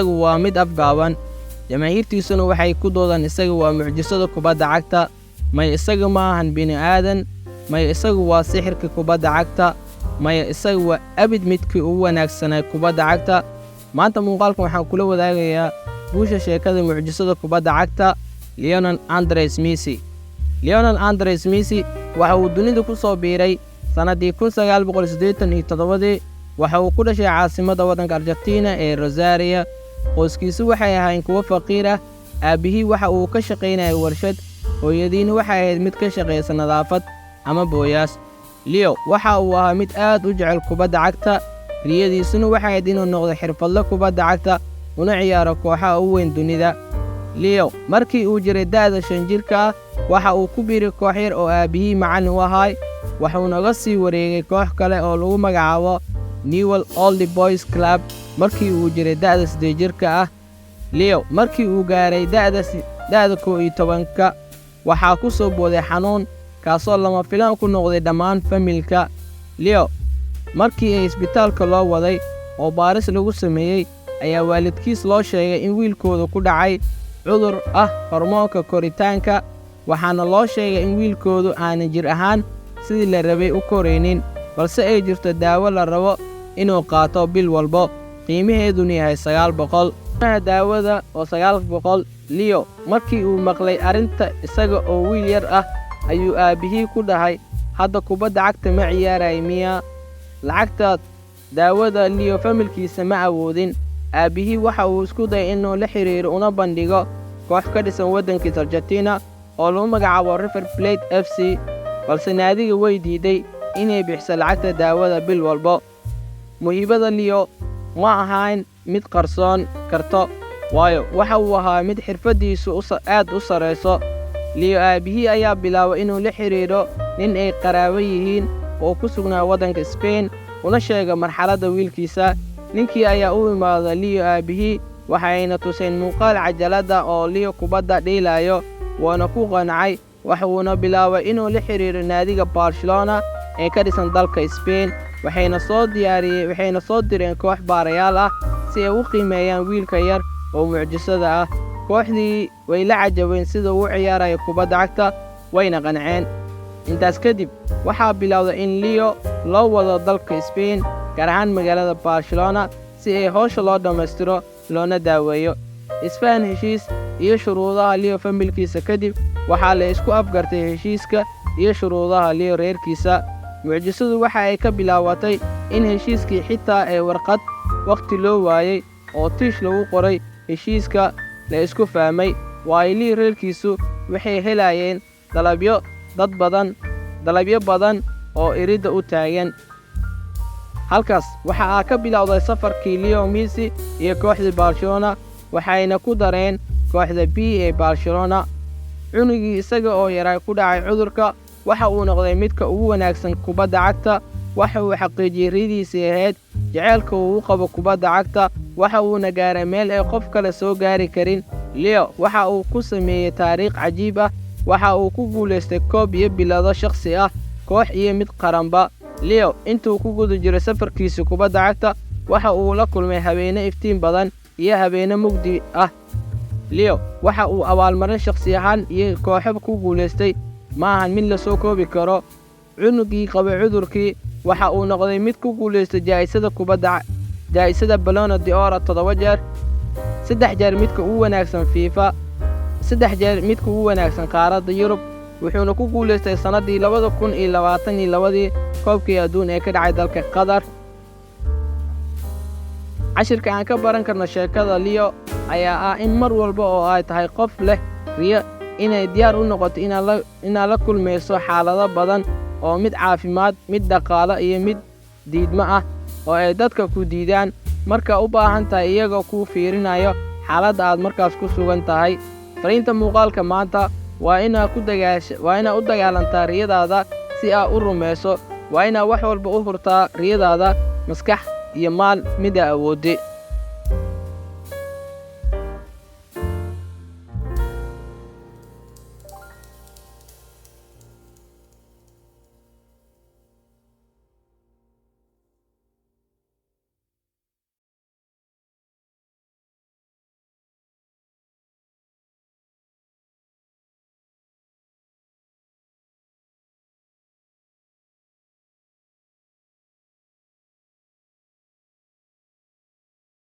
Isagu waa mid afgaaban, jamaahiirtiisuna waxay ku doodaan isaga waa mucjisada kubadda cagta. Maya, isaga ma ahan bini'aadan. Maya, isagu waa sixirka kubadda cagta. Maya, isaga waa abid midkii ugu wanaagsanaa kubadda cagta. Maanta muuqaalkan waxaan kula wadaagayaa guusha sheekada mucjisada kubadda cagta, Lionel Andres Messi. Lionel Andres Messi waxa uu dunida ku soo biiray sannaddii 1987-dii. Waxa uu ku dhashay caasimadda waddanka Argentina ee Rosario. Qoyskiisu waxay ahayn kuwo faqiir ah. Aabbihii waxa uu ka shaqaynayay warshad, hooyadiina waxay ahayd mid ka shaqaysa nadaafad ama booyaas. Leo waxa uu ahaa mid aad u jecel kubadda cagta, riyadiisuna waxay ahayd inuu noqdo xirfadle kubadda cagta una ciyaaro kooxaha ugu weyn dunida. Leo markii uu jiray da'da 5 jirka ah, waxa uu ku biiray koox yar oo aabbihii macallin u ahaay, wuxuuna sii wareegay koox kale oo lagu magacaabo Newell Old Boys Club markii uu jiray da'da 8 jirka ah. Leo markii uu gaaray da'da 11-ka, waxaa ku soo booday xanuun kaasoo lama filaan ku noqday dhammaan familka. Leo markii ay isbitaalka loo waday oo baaris lagu sameeyey, ayaa waalidkiis loo sheegay in wiilkooda ku dhacay cudur ah hormoonka koritaanka, waxaana loo sheegay in wiilkoodu aanan jir ahaan sidii la rabay u koraynin, balse ay jirto daawo la rabo inuu qaato bil walbo, qiimaheeduna yahay 900 daawada oo 900. Leo markii uu maqlay arrinta isaga oo wiil yar ah, ayuu aabbihii ku dhahay, "Hadda kubadda cagta ma ciyaaraya miyaa?" Lacagta daawada Leo familkiisa ma awoodin. Aabbihii waxa uu isku dayay inuu la xiriiro una bandhigo koox ka dhisan waddankiisa Argentina oo lagu magacaabo River Plate FC, balse naadiga way diiday inay bixiso lacagta daawada bil walbo. Muhiibada Leo ma ahayn mid qarsoon karto, waayo waxa uu ahaa mid xirfaddiisu aad u sarrayso. Leo aabbihii ayaa bilaabay inuu la xidhiidho nin ay qaraabo yihiin oo ku sugnaa waddanka Spain, una sheega marxaladda wiilkiisa. Ninkii ayaa u imaada Leo aabbihii, waxayna tuseen muuqaal cajaladda oo Leo kubadda dheelayo, waana ku qancay. Waxuuna bilaabay inuu la xidhiidho naadiga Barcelona ee ka dhisan dalka Spain. Waxayna soo direen koox baarayaal ah si ay u qiimeeyaan wiilka yar oo mucjisada ah. Kooxdii way la cajabeen sida uu u ciyaarayo kubadda cagta, wayna qanceen. Intaas kadib waxaa bilowday in Leo loo wado dalka Spain, gaar ahaan magaalada Barcelona, si ay howsha loo dhammaystiro loona daaweeyo. Isfahan, heshiis iyo shuruudaha Leo familkiisa kadib, waxaa la isku afgartay heshiiska iyo shuruudaha Leo reerkiisa. Mucjisadu waxa ay ka bilaabatay in heshiiskii xitaa ee warqad wakhti loo waayey oo tiish lagu qoray heshiiska la isku fahmay, waayo Leo reerkiisu waxay helayeen dalabyo dad badan, dalabyo badan oo iridda u taagan. Halkaas waxa aa ka bilowday safarkii Leo Messi iyo kooxdii Barcelona, waxayna ku dareen kooxda B ee Barcelona. Cunugii isaga oo yaraa ku dhacay cudurka waxa uu noqday midka ugu wanaagsan kubadda cagta. Waxa uu xaqiijiyey riyadiisii ahayd jaceylka uu u qabo kubadda cagta, waxa uuna gaaray meel ay qof kale soo gaari karin. Leo waxa uu ku sameeyey taariikh cajiib ah. Waxa uu ku guulaystay koob iyo bilado shakhsi ah, koox iyo mid qaranba. Leo intuu ku guda jiray safarkiisa kubadda cagta, waxa uu la kulmay habeene iftiin badan iyo habeene mugdi ah. Leo waxa uu abaalmarin shakhsi ahaan iyo kooxo ku guulaystay ma ahan mid la soo koobi karo. Cunugii qabay cudurkii waxa uu noqday mid ku guulaystay jaa'isada kubadda, jaa'isada Ballon d'Or 7 jeer, 3 jeer midka ugu wanaagsan FIFA, 3 jeer midka ugu wanaagsan qaaradda Yurub, wuxuuna ku guulaystay sannaddii 2022-dii koobkii adduun ee ka dhacay dalka Qatar. Cashirka aan ka baran karno sheekada Leo ayaa ah in mar walba oo ay tahay qof leh riyo, inay diyaar u noqoto inaad la kulmayso xaalado badan oo mid caafimaad, mid dhaqaalo iyo mid diidmo ah oo ay dadka ku diidaan marka u baahan tahay, iyagoo kuu fiirinayo xaaladda aad markaas ku sugan tahay. Fariinta muuqaalka maanta waa inaad u dagaalantaa riyadaada si aad u rumayso. Waa inaad wax walba u hurtaa riyadaada, maskax iyo maal mida awoodde.